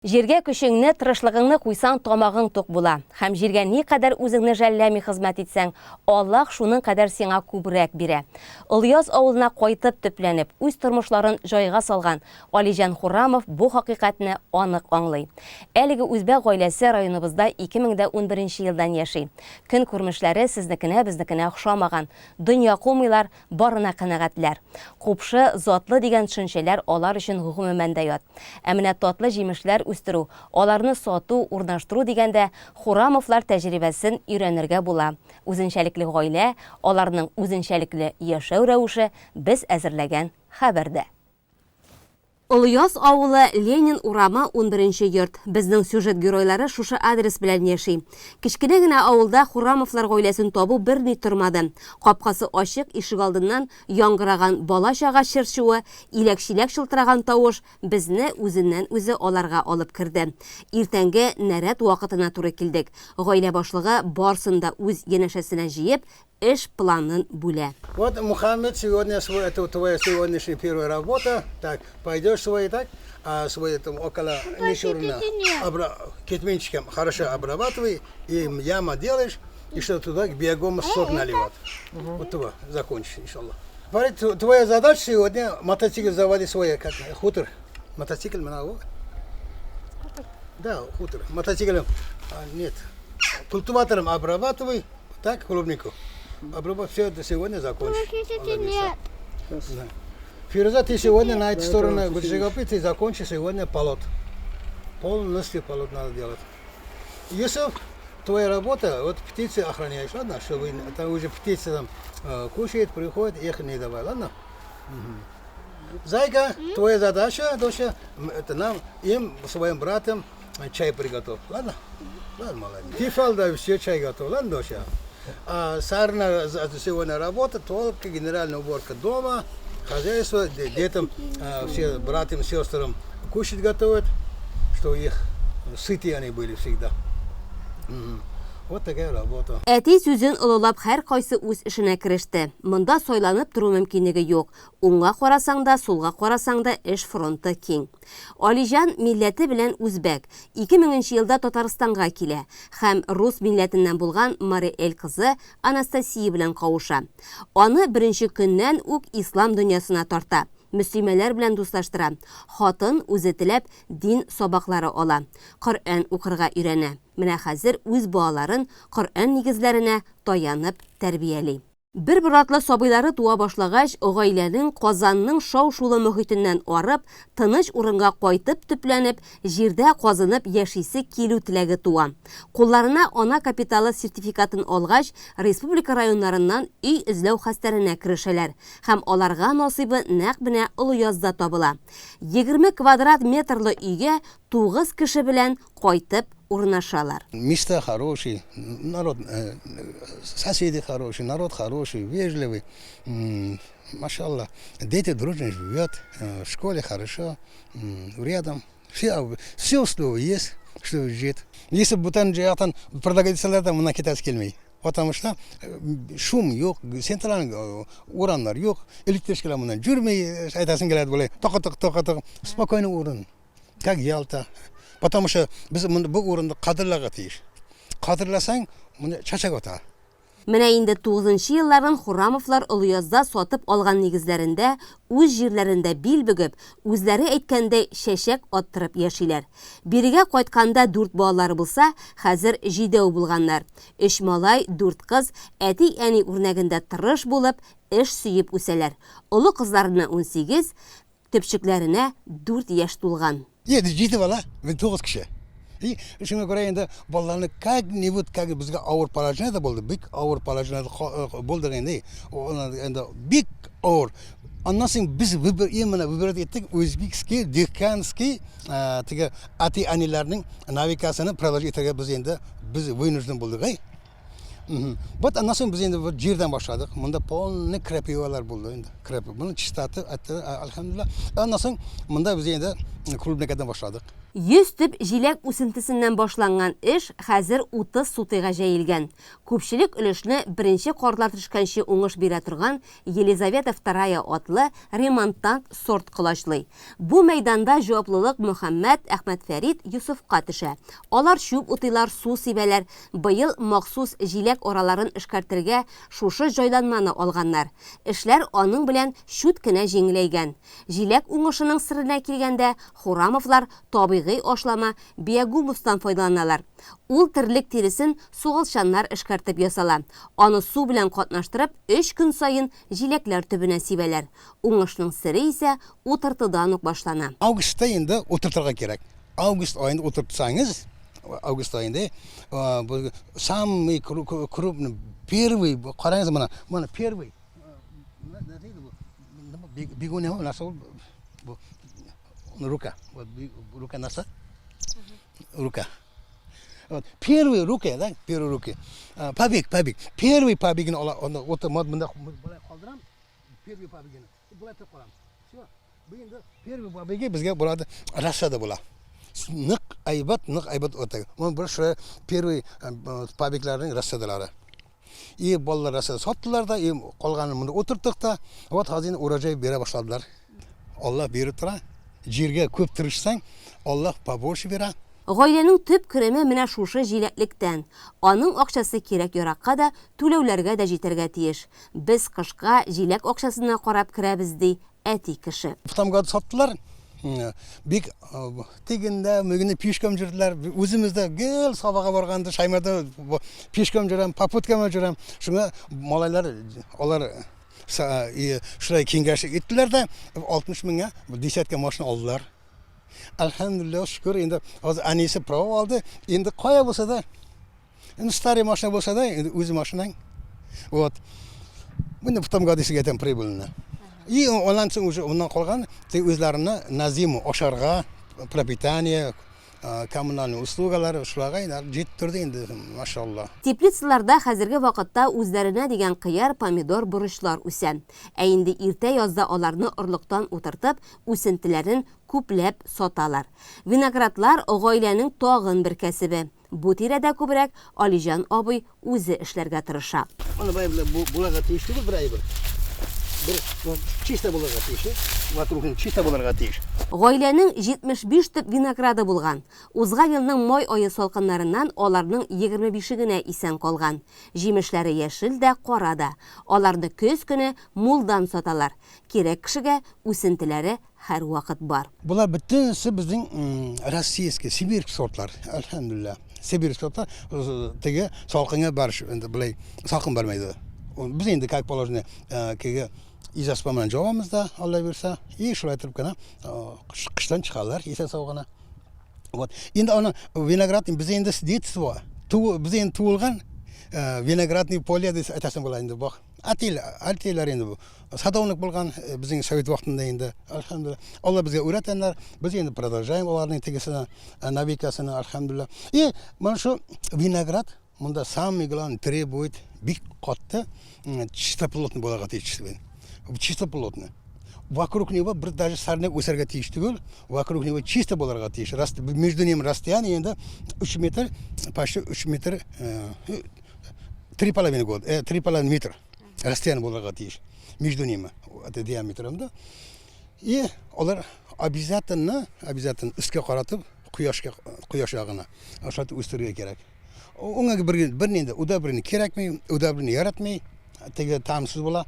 Җиргә көчеңне, тырышлыгыңны куйсаң, тамагың тук була. Һәм җиргә никадәр үзеңне жәлләми хезмәт итсәң, Аллаһ шуның кадәр сиңа күбрәк бирә. Олыяз авылына кайтып төпләнеп, үз тормышларын җайга салган Алиҗан Хурамов бу хакыйкатьне анык аңлый. Әлеге үзбәк гаиләсе районыбызда 2011 елдан яши. Көн күрмешләре сезнекенә-безнекенә охшамаган. Дөнья кумыйлар, Барына канәгатьләр. Купшы, затлы дигән төшенчәләр алар өчен гомумән дә ят. Ә менә татлы җимешләр үстерү, аларны сату, урнаштыру дигәндә, Хурамовлар тәҗрибәсен өйрәнергә була. Үзенчәлекле гаилә, аларның үзенчәлекле яшәү рәвеше без әзерләгән хәбәрдә. Олыяз авылы, Ленин урамы, унберенче йорт. Безнең сюжет геройлары шушы адрес белән яши. Кечкенә генә авылда Хурамовлар гаиләсен табу берни тормады. Капкасы ачык ишегалдыннан яңгыраган бала-чага чыр-чуы, иләк-чиләк чылтыраган тавыш безне үзеннән-үзе аларга алып керде. Иртәнге нәрәт вакытына туры килдек. Гаилә башлыгы барсын да үз янәшәсенә җыеп, эш планын бүлә. Вот, Мухаммед, сегодня свой, это твоя сегодняшняя первая работа. Так, пойдешь свой, так, а свой там около Мишурина, обра... кетменчиком хорошо обрабатывай, и яма делаешь, и что туда биогумус сок наливать. Вот това закончишь, иншаллах. Фарид, твоя задача сегодня мотоцикл заводи свой, как хутор. Мотоцикл, много. Да, хутор. Мотоциклом, а, нет. Культиватором обрабатывай, так, клубнику. Обрабатывай, все это сегодня закончишь. Нет. Да. Фируза, ты сегодня на эту сторону Гуджигапы, ты закончишь сегодня полот. Полностью полот надо делать. Юсуф, твоя работа, вот птицы охраняешь, ладно, чтобы там уже птицы там кушают, приходят, их не давай, ладно? Угу. Зайка, твоя задача, доча, это нам, им, своим братам чай приготовь, ладно? Ладно, молодец. Тефал, да, все чай готов, ладно, доча? А Сарна сегодня работа, только генеральная уборка дома, хозяйство, детям, все братьям, сестрам кушать готовят, что их сытые они были всегда. Вот такая работа. Әти сүзен олылап һәркайсы үз эшенә кереште. Монда сайланып тору мөмкинлеге юк. Уңга карасаң да, сулга карасаң да эш фронты киң. Алиҗан милләте белән үзбәк. 2000 нче елда Татарстанга килә һәм рус милләтеннән булган Мари Эл кызы Анастасия белән кавыша. Аны беренче көннән үк ислам дөньясына тарта, мөслимәләр белән дуслаштыра. Хатын, үзе теләп, дин сабаклары ала, Коръән укырга өйрәнә. Менә хәзер үз балаларын Коръән нигезләренә таянып тәрбияли. Бер-бер артлы сабыйлары туа башлагач, гаиләнең Казанның шау-шулы мохитеннән арып, тыныч урынга кайтып төпләнеп, җирдә казынып яшисе килү теләге туа. Кулларына ана капиталы сертификатын алгач, республика районнарыннан өй эзләү хәстәренә керешәләр. Һәм аларга насыйбы нәкъ менә Олыязда табыла. 20 квадрат метрлы өйгә тугыз кеше белән кайтып урнашалар. Места хорошие, народ, соседи хорошие, народ хороший, вежливый, машалла. Дети дружно живет, в школе хорошо, рядом. Все, все условия есть, чтобы жить. Если бы бүтән яктан предлагать итсәләр дә, моннан китәсе килми. Потому что шум юк, центральный урамнар юк, электричкалар моннан йөрми, әйтәсең килә болай, ток-ток, ток-ток, спокойный урын. Как Ялта. Потому что без моны бу урынны кадерләргә тиеш. Кадерләсәң, моны чәчәк ата. Менә инде тугызынчы елларын Хурамовлар Олыязда сатып алган нигезләрендә, үз җирләрендә бил бөгеп, үзләре әйткәндәй, чәчәк аттырып яшиләр. Бирегә кайтканда дүрт балалары булса, хәзер җидәү булганнар. Өч малай, дүрт кыз, әти-әни үрнәгендә тырыш булып, эш сөеп үсәләр. Олы кызларына 18, Төпчекләренә дүрт яшь тулган. Җиде, җиде бала, мин тугыз кеше. И шуңа күрә инде балаларны как-нибудь, как безгә авыр положениедә булды, бик авыр положениедә булдык инде. Инде бик авыр. Аннан соң без выбор, именно выбирать иттек узбекский, дехканский, теге әти-әниләрнең навикасыны продолжить итәргә без инде без вынужден булдык. Әй. Вот аннан соң без инде вот җирдән башладык. Монда полный крапивалар булды инде. Крапива. Моны чистартып, әтте, альхамдулилла. Аннан соң монда без инде клубникадан башладык. 100 төп җиләк үсентесеннән башланган эш хәзер 30 сутыйга җәелгән. Күпчелек өлешне беренче карлар төшкәнче уңыш бирә торган Елизавета Вторая атлы ремонтант сорт колачлый. Бу мәйданда җаваплылык Мөхәммәт, Әхмәтфәрит, Йосыфка төшә. Алар чүп утыйлар, су сибәләр. Быел махсус җиләк араларын эшкәртергә шушы җайланманы алганнар. Эшләр аның белән чүт кенә җиңеләйгән. Җиләк уңышының серенә килгәндә, Хурамовлар табигый ашлама биогумустан файдаланалар. Ул терлек тиресен суалчаннар эшкәртеп ясала. Аны су белән катнаштырып, өч көн саен җиләкләр төбенә сибәләр. Уңышның сере исә утыртудан ук башлана. Августта инде утыртырга кирәк. Август аенда утыртсаңыз, август аенда бу самый крупный, первый, карагыз менә, менә первый. Бегония нәрсә ул? Бу рука. Вот рука нәрсә? Рука. Вот первый рука, да? Первый руки. Побег, побег. Первый побегini ola, onda o'ta bunda болай qoldiram. Первый побегini. Болай turib qolamiz. Всё. Bu endi первый побеги bizga bo'ladi, рассада bo'ladi. Ниq aybat, ниq aybat o'tadi. Mana bir shu первый побегlarning rassadalari. И bolalar рассада sotdilar da, и qolganini bunda o'tirtdik da. Вот hozir endi урожай bera boshladilar. Alloh berib turadi. Jerga ko'p tirishsang, Alloh побольше beradi. Гаиләнең төп кереме менә шушы җиләклектән. Аның акчасы кирәк-яракка да, түләүләргә дә җитәргә тиеш. Без кышка җиләк акчасына карап керәбез, ди әти кеше. В том году саттылар. Бик тегендә, мөгендә пешком йөрделәр. Үзебез дә гел Сабага барганда Шаймарда пешком йөрәм, попуткама йөрәм. Шуңа малайлар алар шулай киңәш иттеләр дә 60 меңгә десятка машина алдылар. Әлхәмдүлилләһ, шөкер, инде хәзер әнисе право алды. Инде кая булса да, инде старый машина булса да, инде үз машинаң. Вот. Инде в том году сезгә әйтәм прибыльно. И аннан соң уже уннан калган үзләренә на зиму ашарга, пропитание, коммунальный услугалар шуларга инде җитеп торды инде, машалла. Теплицаларда хәзерге вакытта үзләренә дигән кыяр, помидор, борычлар үсә. Ә инде иртә язда аларны орлыктан утыртып, үсентеләрен күпләп саталар. Виноградлар, гаиләнең тагын бер кәсебе. Бу тирәдә күбрәк Алиҗан абый үзе эшләргә тырыша. Аны бай белән булырга тиеш түгел бер әйбер. Бер чиста булырга тиеш. Вокруг чиста булырга тиеш. Гаиләнең 75 төп винограды булган. Узган елның май ае салкыннарыннан аларның 25-е генә исән калган. Җимешләре яшел дә, кара да. Аларны көз көне мулдан саталар. Кирәк кешегә үсентеләре һәрвакыт бар. Болар бөтенесе безнең российский, сибирский сортлар, әлхәмдүлилләһ. Сибирский сортлар теге салкынга барыш, инде болай салкын бармайды. Без инде как положено теге изоспа белән җавабыз да, Алла бирсә, и шулай итеп кенә кыштан чыгалар, исән сау гына. Вот. Инде аны виноград без инде с детства, без инде туылган виноградный поле дип әйтәсең була инде бу. Әтил, әтиләр инде бу. Садовник булган безнең совет вакытында инде. Әлхәмдүлилләһ. Алар безгә өйрәтәннәр. Без инде продолжаем аларның тегесенә, навикасына, әлхәмдүлилләһ. И менә шу виноград монда самый главный требует бик катты чистоплотный булырга тиеш. Чистоплотный. Вокруг него бер даже сорняк үсәргә тиеш түгел. Вокруг него чисто булырга тиеш. Между ними расстояние инде 3 метр, почти 3 метр, 3,5 год, 3,5 метр расстояние булырга тиеш между ними, это диаметром, да. И алар обязательно, обязательно өскә каратып, кояшка, кояш ягына ашатып үстерергә кирәк. Уңа бер бер нинди удобрение кирәкми, удобрение яратмый, теге тамсыз була.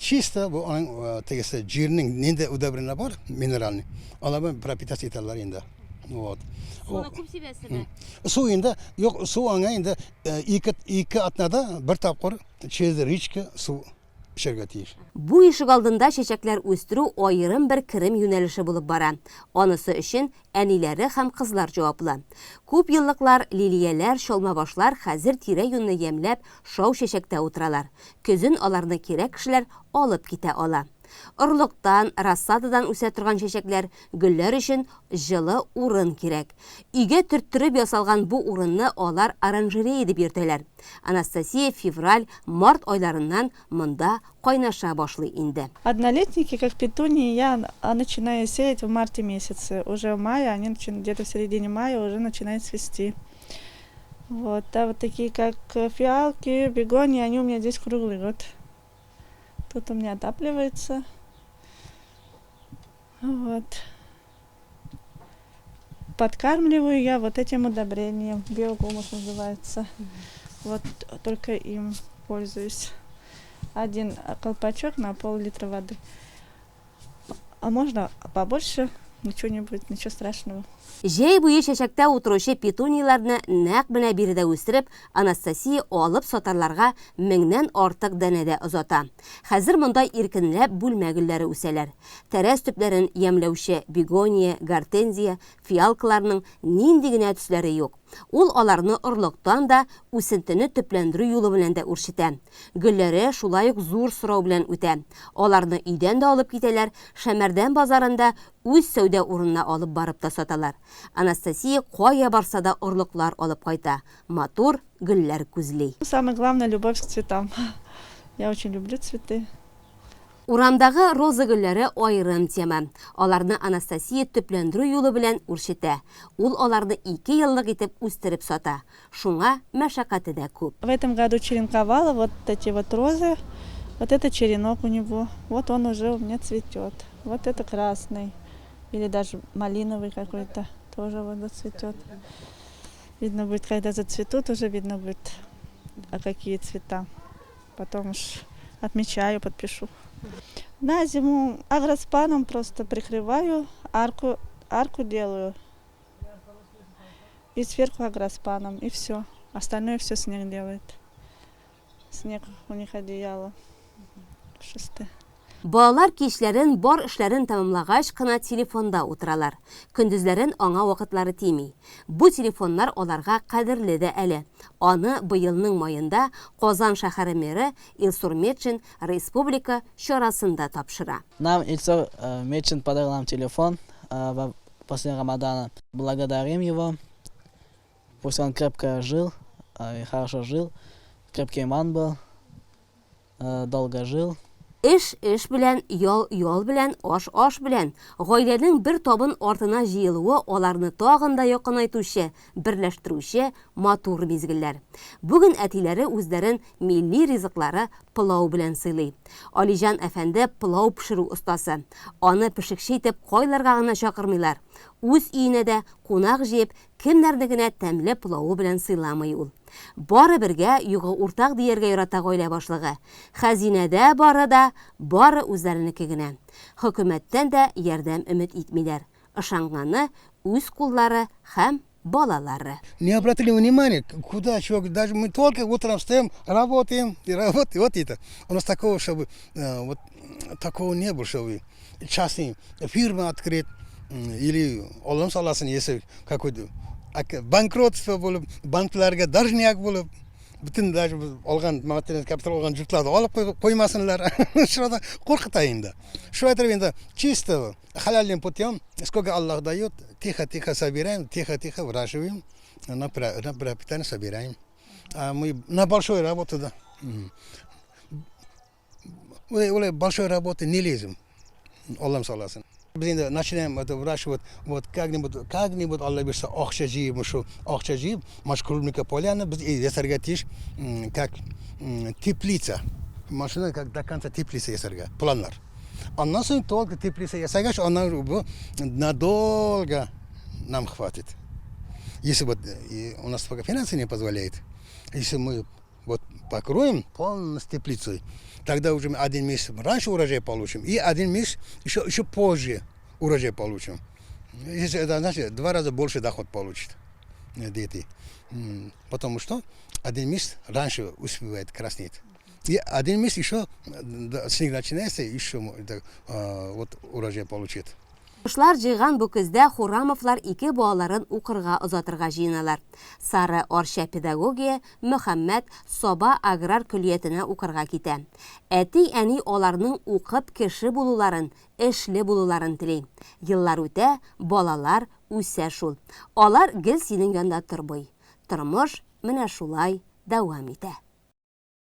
Чисто бу аның тегесе җирнең нинди удобрение бар, минеральный. Алар белән пропитаться итәләр инде. Вот. Суны күп сибәсезме? Су инде, юк, су аңа инде ике атнада бер тапкыр через речка су эчәргә тиеш. Бу ишегалдында чәчәкләр үстерү аерым бер керем юнәлеше булып бара. Анысы өчен әниләре һәм кызлар җаваплы. Күп еллыклар, лилияләр, чалмабашлар хәзер тирә-юньне ямьләп, шау чәчәктә утыралар. Көзен аларны кирәк кешеләр алып китә ала. Орлыктан, рассададан үсә торган чәчәкләр, гөлләр өчен җылы урын кирәк. Өйгә төрттереп ясалган бу урынны алар оранжерея дип йөртәләр. Анастасия февраль, март айларыннан монда кайнаша башлый инде. Однолетники, как петунии, я начинаю сеять в марте месяце. Уже в мае, они где-то в середине мая уже начинают цвести. Вот, а вот такие, как фиалки, бегонии, они у меня здесь круглый год. Тут у меня отапливается. Вот. Подкармливаю я вот этим удобрением. Биогумус называется. Вот только им пользуюсь. Один колпачок на пол-литра воды. А можно побольше, ничего не будет, ничего страшного. Җәй буе чәчәктә утыручы петунияләрне нәкъ менә биредә үстереп, Анастасия алып сатарларга меңнән артык данәдә озата. Хәзер монда иркенләп бүлмә гөлләре үсәләр. Тәрәз төпләрен ямьләүче бегония, гортензия, фиалкаларның нинди генә төсләре юк. Ул аларны орлыктан да, үсентене төпләндерү юлы белән дә үрчетә. Гөлләре шулай ук зур сорау белән үтә. Аларны өйдән дә алып китәләр, Шәмәрдән базарында үз сәүдә урынына алып барып та саталар. Анастасия кая барса да орлыклар алып кайта, матур гөлләр күзли. Самое главное, любовь к цветам. Я очень люблю цветы. Урамдагы роза гөлләре аерым тема. Аларны Анастасия төпләндерү юлы белән үрчетә. Ул аларны ике еллык итеп үстереп сата. Шуңа мәшәкате дә күп. В этом году черенковала вот эти вот розы. Вот это черенок у него. Вот он уже у меня цветет. Вот это красный. Или даже малиновый какой-то. Тоже вот зацветет. Видно будет, когда зацветут, уже видно будет, а какие цвета. Потом уж отмечаю, подпишу. На зиму агроспаном просто прикрываю, арку, арку делаю. И сверху агроспаном, и все. Остальное все снег делает. Снег у них одеяло пушистое. Балалар кичләрен бар эшләрен тәмамлагач кына телефонда утыралар. Көндезләрен аңа вакытлары тими. Бу телефоннар аларга кадерле дә әле. Аны быелның маенда Казан шәһәре мэры Илсур Метшин республика чарасында тапшыра. Нам Илсур Метшин подарил нам телефон после Рамадана. Благодарим его. Пусть он крепко жил, и хорошо жил, крепкий иман был, долго жил. Эш эш белән, ял ял белән, аш аш белән. Гаиләнең бер табын артына җыелуы аларны тагын да якынайтучы, берләштерүче матур мизгелләр. Бүген әтиләре үзләрен милли ризыклары пылау белән сыйлый. Алиҗан әфәнде пылау пешерү остасы. Аны пешекче итеп кайларга гына чакырмыйлар. Үз өенә дә кунак җыеп, кемнәрне генә тәмле пылавы белән сыйламый ул. Бары бергә, югы уртак дияргә ярата гаилә башлыгы. Хәзинәдә бары да, бары үзләренеке генә. Хөкүмәттән дә ярдәм өмет итмиләр. Ышанганы, үз куллары һәм балалары. Не обратили внимания, куда, чего, даже мы только утром встаем, работаем и работаем, вот это. У нас такого, чтобы, вот такого не было, чтобы частный фирма открыть, или Аллам саласын, если какой-то банкротство булып, банкларга должняк булып, бөтен даже алган материаль капитал алган йортларны алып куймасыннар. Шуны куркыта инде. Шулай итеп инде чисто халяльным путем, сколько Аллах дает, тихо-тихо собираем, тихо-тихо выращиваем, на пропитание собираем. А мы на большую работу, да. Улай большой работы не лезем. Аллам саласын. Без инде начинаем это выращивать, вот как-нибудь, как-нибудь Алла бирсә, акча җыеп, шу акча җыеп, маш клубника поляны без ясарга тиеш, как теплица. Машина как до конца теплица ясарга, планнар. Аннан соң только теплица ясагач, аннан бу надолго нам хватит. Если вот у нас пока финансы не позволяет, если мы вот покроем полностью теплицей, тогда уже один месяц раньше урожай получим, и один месяц еще позже урожай получим. Если это значит, два раза больше доход получит дети. Потому что один месяц раньше успевает краснеть. И один месяц еще снег начинается, еще вот урожай получит. Кошлар җыйган бу көздә Хурамовлар ике балаларын укырга озатырга җыеналар. Сара Арча педагогия, Мөхәммәт Саба аграр көллиятенә укырга китә. Әти-әни аларның укып кеше булуларын, эшле булуларын тели. Еллар үтә, балалар үсә шул. Алар гел синең янда тормый. Тормыш менә шулай дәвам итә.